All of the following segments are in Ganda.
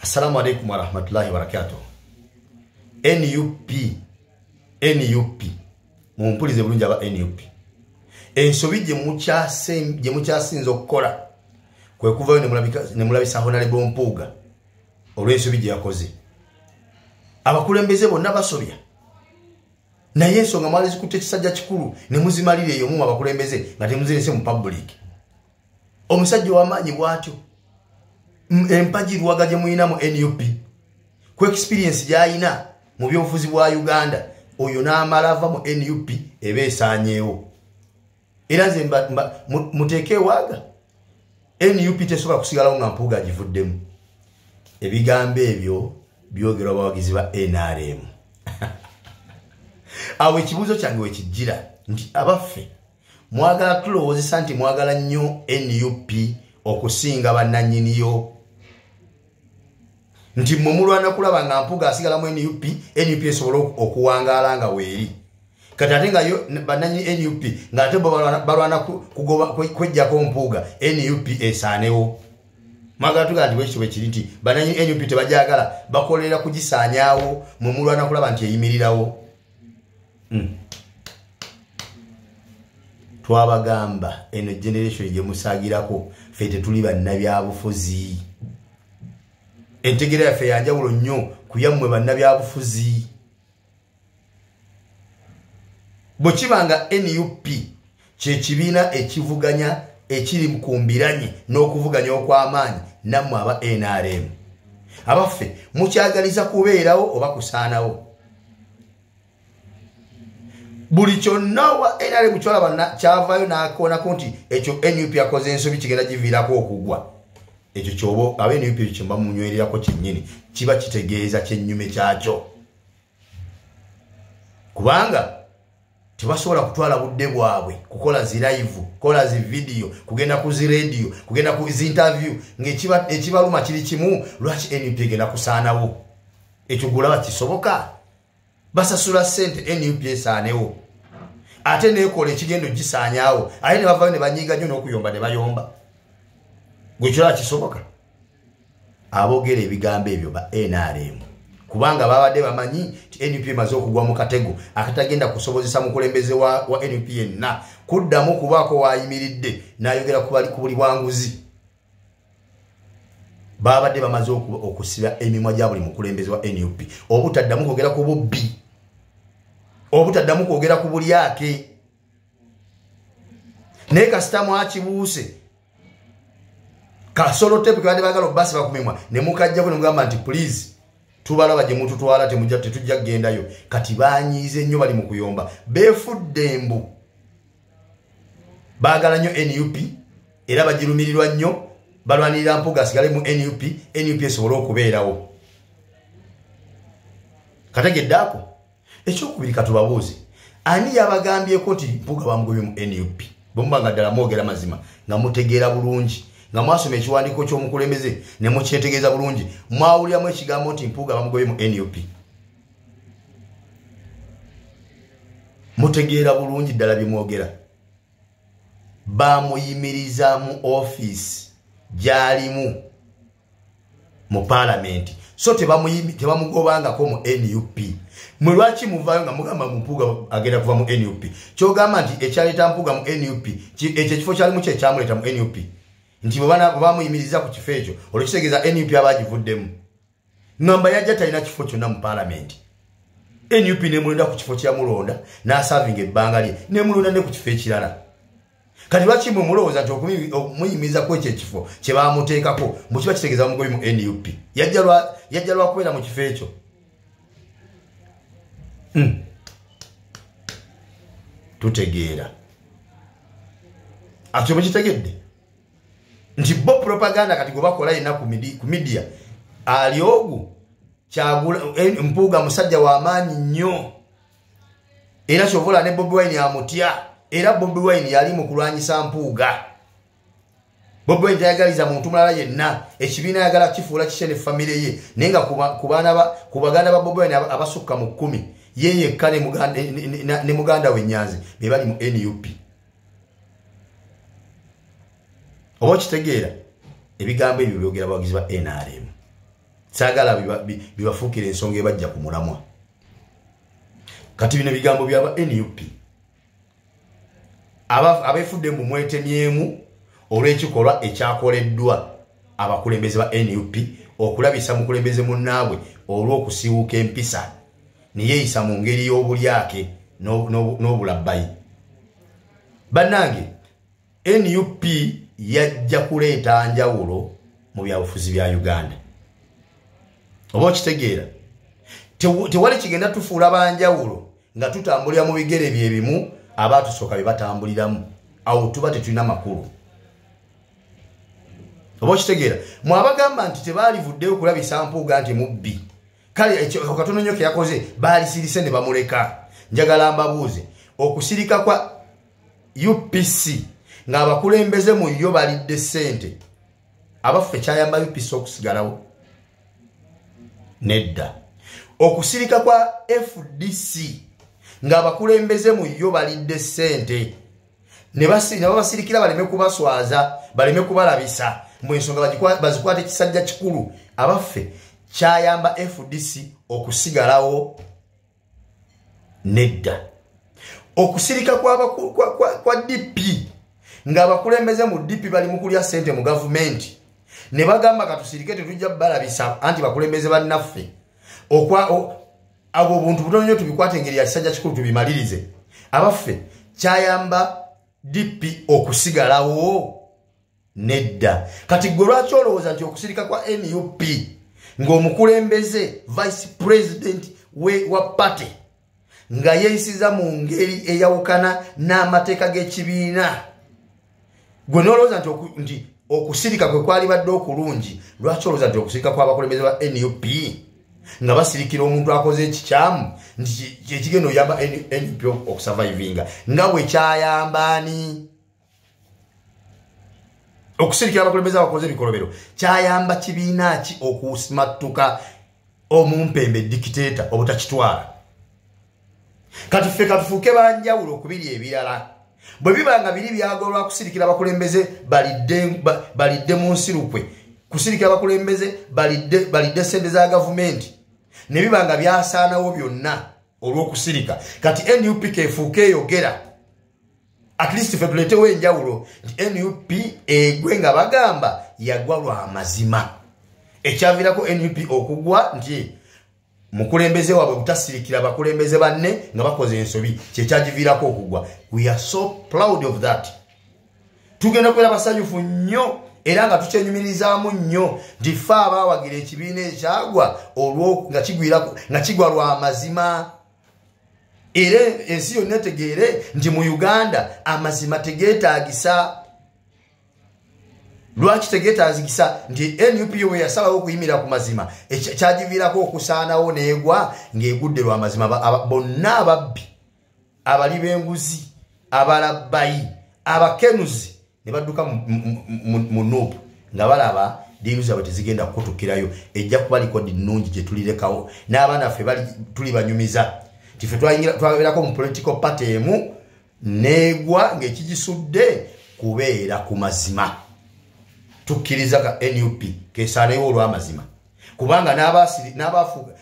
Assalamu alaikum warahmatullahi wabarakatuh. NUP, NUP, mumpulize bulungi aba NUP. Ensobi gye mukyasinze okukola kwe kuvayo ne mulabisa Honorable Mpuuga olw'ensobi gye yakoze. Abakulembeze bonna basobya, naye ensonga mwali zikutte ekisajja kikulu ne muzimalira eyo mu abakulembeze nga temuzirese mu public. Omusajja ow'amaanyi bw'atyo, empagi lwaga gye muyina mu NUP, ku experience gy'ayina mu byobufuzi bwa Uganda, oyo n'amala ava mu NUP eba esaanyeewo. Era nze muteeke ewaaga, NUP tesobola kusigalawo nga Mpuuga agivuddemu. Ebigambo ebyo byogerwa abawagizi ba NRM. Awo ekibuuzo kyange we kijjira nti abaffe mwagala tulowoozesa nti mwagala nnyo NUP okusinga bannannyiniyo, nti mmwe mulwana kulaba nga Mpuuga asigala mu NUP, NUP esobole okuwangaala nga weeri. Kati ate nga yo bannannyini NUP ng'ate bo balwana kweggyako Mpuuga, NUP esaanewo. Mwagala tugamba nti bwekityo bwe kiri nti bannannyini NUP tebagyagala, bakolera kugisaanyaawo, mmwe mulwana kulaba nti eyimirirawo. Twabagamba eno generation gye musaagirako ffe tetuli bannabyabufuzi. Entegeera yaffe ya njawulo nnyo ku yammwe bannabyabufuzi. Bwe kiba nga NUP kye kibiina ekivuganya ekiri ku mbiranye n'okuvuganya okw'amaanyi nammwe aba NRM, abaffe mukyagaliza kubeerawo oba kusaanawo? Buli kyonna wa NRM kyolaba kyavaayo n'akoonako nti ekyo NUP yakoze ensobi kigenda giviirako okugwa, ekyo kyoba aba NUP ekyo kye muba munywererako kyennyini kiba kitegeeza kyennyume kyakyo, kubanga tebasobola kutwala budde bwabwe kukola zi live, kukola zi video, kugenda ku zi radio, kugenda ku zi interview ng'ekibaluma kiri kimu, lwaki NUP egenda kusaanawo? Ekyo gulaba kisoboka? Basasula ssente NUP esaanewo, ate neekola ekigendo gisaanyaawo, ate ne bavayo ne banyiiga nnyo n'okuyomba ne bayomba. Gwe kiraba kisoboka? Aboogera ebigambo ebyo ba NRM, kubanga babadde bamanyi nti NUP emaze okugwa mu katego akatagenda kusobozesa mukulembeze wa NUP yenna kuddamu kubaako waayimiridde n'ayogera ku buli bwanguzi. Babadde bamaze okusiba emimwa gya buli mukulembeze wa NUP obutaddamu kwogera ku bubbi, obutaddamu kwogera ku bulyake. Naye kasita mwakibuuse kasolo tepu kebadde baagala obbasiba ku mimwa ne mukajjako ne mugamba nti please tubalaba gye mututwala, tetujja kugendayo. Kati banyiize nnyo, bali mu kuyomba, beefudde embu, baagala nnyo NUP era bagirumirirwa nnyo, balwanirira Mpuuga asigale mu NUP, NUP esobole okubeerawo. Kategedde ako? Ekyokubiri, katubabuuze, ani yabagambyeko nti Mpuuga bamugobye mu NUP? Bwe muba nga ddala mwogera mazima, nga mutegeera bulungi, nga mwasoma ekiwandiiko ky'omukulembeze ne mukyetegeeza bulungi, mwawuliramu ekigambo nti Mpuuga bamugobye mu NUP? Mutegeera bulungi ddala bye mwogera? Bamuyimiriza mu ofiisi gy'alimu mu paalamenti, so tebamugobangako mu NUP. Mwe lwaki muvaayo nga mugamba Mpuuga agenda kuva mu NUP? Kyogamba nti ekyaleeta Mpuuga mu NUP, ekyo ekifo kyalimu kye kyamuleeta mu NUP, nti bwe bamuyimiriza ku kifo ekyo olwo kitegeeza NUP aba agivuddemu. Ngamba yajja talina kifo kyonna mu paalamenti, NUP nemulonda ku kifo kyeyamulonda n'asaavinga ebbanga lye, nemulonda ne ku kifo ekirala. Kati lwaki mwe mulowooza nti okumuyimiriza ku ekyo ekifo kye baamuteekako mbu kiba kitegeeza bamugobye mu NUP? Yajja lwa kubeera mu kifo ekyo. Tutegeera atyo mukitegedde nti bo propaganda kati gwe bakola yenna ku media ali ogu Mpuuga musajja w'amaanyi nnyo, era kyovola ne Bobi Wine amutya, era Bobi Wine yali mu kulwanyisa Mpuuga. Bobi Wine tayagaliza muntu mulala yenna, ekibiina ayagala kifuula kikye ne famire ye, naye nga ku baganda ba Bobi Wine abasukka mu 10 ye yekka ne muganda we Nyanzi be bali mu NUP. Oba okitegeera ebigambo ebyo byogera abawagizi ba NRM. Saagala bibafuukire ensonga ebajja ku mulamwa. Kati bino bigambo byaba NUP abefudde mu mwetemyemu olw'ekikolwa ekyakoleddwa abakulembeze ba NUP okulabisa mukulembeze munnaabwe olw'okusiiwuuka empisa ne yeeyisa mu ngeri y'obulyake n'obulabbayi. Bannange, NUP yajja kuleeta njawulo mu byabufuzi bya Uganda. Oba okitegeera, tewali kigenda tufuula banjawulo nga tutambulira mu bigere bye bimu abaatusooka bye batambuliramu. Awo tuba tetulina makulu. Oba okitegeera, mwabagamba nti tebaalivuddeyo kulabisa Mpuuga nti mubbi, kale katono nnyo ke yakoze baalisirise ne bamuleka. Njagala mbabuuze, okusirika kwa UPC ng'abakulembeze mu yo balidde ssente, abaffe kyayamba UPC okusigalawo? Nedda. Okusirika kwa FDC ng'abakulembeze mu yo balidde ssente ne babasirikira baleme kubaswaza, baleme kubalabisa, mbu ensonga bazikwate kisajja kikulu, abaffe kyayamba FDC okusigalawo? Nedda. Okusirika kwa DP ng'abakulembeze mu DP bali mu kulya ssente mu gavumenti ne bagamba katusirike tetujja balabisa anti bakulembeze bannaffe, abo obuntu butono nnyo tubikwate engeri ya kisajja kikulu tubimalirize, abaffe kyayamba DP okusigalawo? Nedda. Kati gwe lwaki olowooza nti okusirika kwa NUP ng'omukulembeze vice president wa party nga yeeyisiza mu ngeri eyawukana n'amateeka g'ekibiina, gwe n'olowooza nti okusirika kwe kwalibadde okulungi? Lwaki olowooza nti okusirika kw'abakulembeze ba NUP nga basirikira omuntu akoze ekikyamu nti kyekigenda oyamba NUP okusurvivinga, nga bwe kyayambaani? Okusirikira abakulembeze abakoze ebikolobero kyayamba kibiina ki okusimattuka omumpembe dictator obutakitwala? Kati ffe katufuuke banjawulo okubiri ebirala. Bwe biba nga biri byagolwa kusirikira abakulembeze balidde mu nsirukwe, kusirikira abakulembeze balidde ssente za gavumenti, ne biba nga byasaanawo byonna olw'okusirika, kati NUP kefuuke eyogera. At least ffe tuleetewo enjawulo nti NUP egwe nga bagamba yagwa lwa mazima. Ekyaviirako NUP okugwa nti mukulembeze waabwe butasirikira bakulembeze banne nga bakoze ensobi, kyekyagiviirako okugwa. We are so proud of that. Tugenda kubeera basanyufu nnyo era nga tukyenyumirizaamu nnyo nti ffe abaawagira ekibiina ekyagwa nga kigwa lwa mazima. Era ensi yonna etegeere nti mu Uganda amazima tegeetaagisa. Lwaki tegeetaagisa? Nti NUP we yasalawo okuyimira ku mazima, kyagiviirako okusaanawo n'egwa ng'egudde lwa mazima. Bonna ababbi, abali b'enguzi, abalabbayi, abakenuzi ne badduka mu NUP nga balaba diiru zaabwe tezigenda kukutukirayo. Ejja kuba likodi nnungi gye tulirekawo n'abaana ffe tulibanyumiza nti ffe twabeerako mu political party emu n'egwa ng'ekigisudde kubeera ku mazima. Tukkiriza ka NUP kesaanewo olw'amazima, kubanga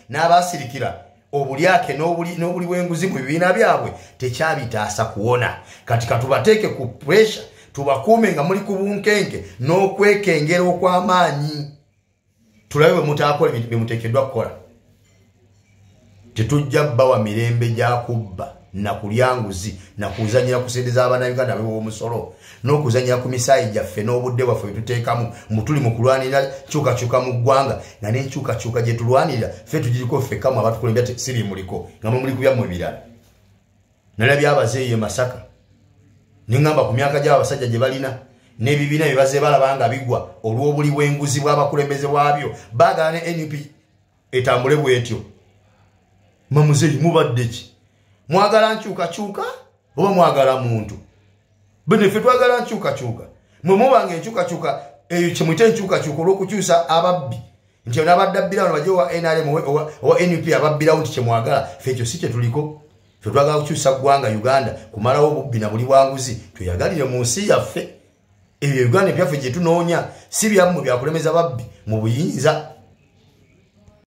n'abaasirikira obulyake n'obuli bw'enguzi mu bibiina byabwe tekyabitaasa kuwona. Kati katubateeke ku pressure, tubakuume nga muli ku bunkenke n'okwekengera okw'amaanyi, tulabe bwe mutaakola bye muteekeddwa kukola. Tetujja bbawa mirembe gya kubba na kulya nguzi na kuzannyira ku ssente z'Abannayuganda abeewa omusolo n'okuzannyira ku misaayi gyaffe n'obudde bwaffe bwe tuteekamu mu tuli mu kulwanirira nkyukakyuka mu ggwanga, nga n'enkyukakyuka gye tulwanirira ffe tugiriko ffekka, mu abatukulembera si bimuliko nga mwe muli ku byammwe birala. Nalabye abazeeyi e Masaka ne ŋŋamba ku myaka gy'abasajja gye balina n'ebibiina bye bazze balaba nga bigwa olw'obuli bw'enguzi bw'abakulembeze bwabyo, baagala ne NUP etambule bw'etyo. Mamuzeeyi mubadde ki? Mwagala nkyukakyuka oba mwagala muntu? Bene ffe twagala nkyukakyuka. Mwe mubanga enkyukakyuka eyo kyemuyita enkyukakyuka olw'okukyusa ababbi nti n'abadde abbirawo bajje owa NRM owa NUP ababbirawo nti kyemwagala, ffe ekyo si kye tuliko. Ffe twagala kukyusa ggwanga Uganda, kumalawo obubbi na buli bwanguzi, tweyagalire mu nsi yaffe. Ebyo Uganda ebyaffe gye tunoonya si byammwe byakulemeza babbi mu buyinza.